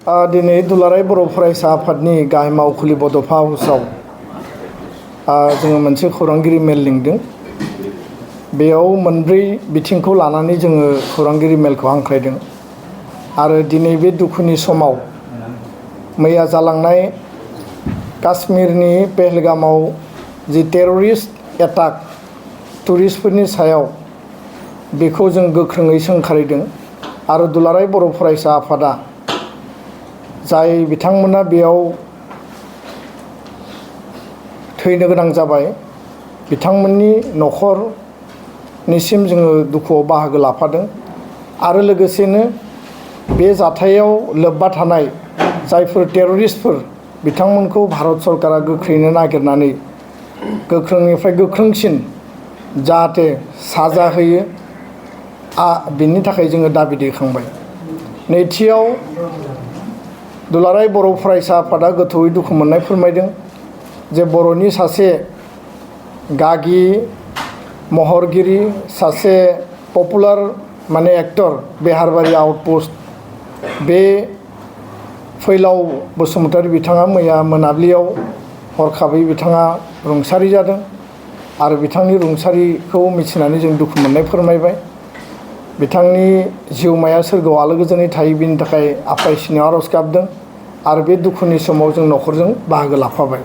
दिनै दुलाराय बर' फरायसा आफादनि गाहाय मावखुलि बड'फा हाउसआव जोङो मोनसे खौरांगिरि मेल लिंदों। बेयाव मोनब्रै बिथिंखौ लानानै जोङो खौरांगिरि मेलखौ हांख्रायदों आरो दिनै बे दुखुनि समाव मैया जालांनाय काश्मीरनि पहलगामाव जि टेररिस्ट एटाक टुरिस्टफोरनि सायाव बेखौ जों गोख्रोङै सोंखारिदों आरो दुलाराय बर' फरायसा आफादा जाय बिथांमोना बेयाव थैनो गोनां जाबाय बिथांमोननि न'खरनिसिम जोङो दुखुआव बाहागो लाफादों आरो लोगोसेनो बे जाथायाव लोब्बा थानाय जायफोर टेररिस्टफोर बिथांमोनखौ भारत सरकारा गोख्रैनो नागिरनानै गोख्रोंनिफ्राय गोख्रोंसिन जाहाथे साजा होयो बिनि थाखाय जोङो दाबि दैखांबाय। नैथियाव दुलाराय बर' फरायसा आफादा गोथौयै दुखु मोननाय फोरमायदों जे बर'नि सासे गागि महरगिरि सासे पपुलार एक्टर बेहारबारि आउटपस्ट बे फैलाव बसुमतारी बिथाङा मैया मोनाबिलियाव हरखाबै बिथाङा रुंसारि जादों आरो बिथांनि रुंसारिखौ मिथिनानै जों दुखु मोननाय फोरमायबाय। बिथांनि जिउमाया सोरगोआव आलो गोजोनै थायो बिनि थाखाय आफा इसोरनियाव आर'ज गाबदों आरो बे दुखुनि समाव जों न'खरजों बाहागो लाफाबाय।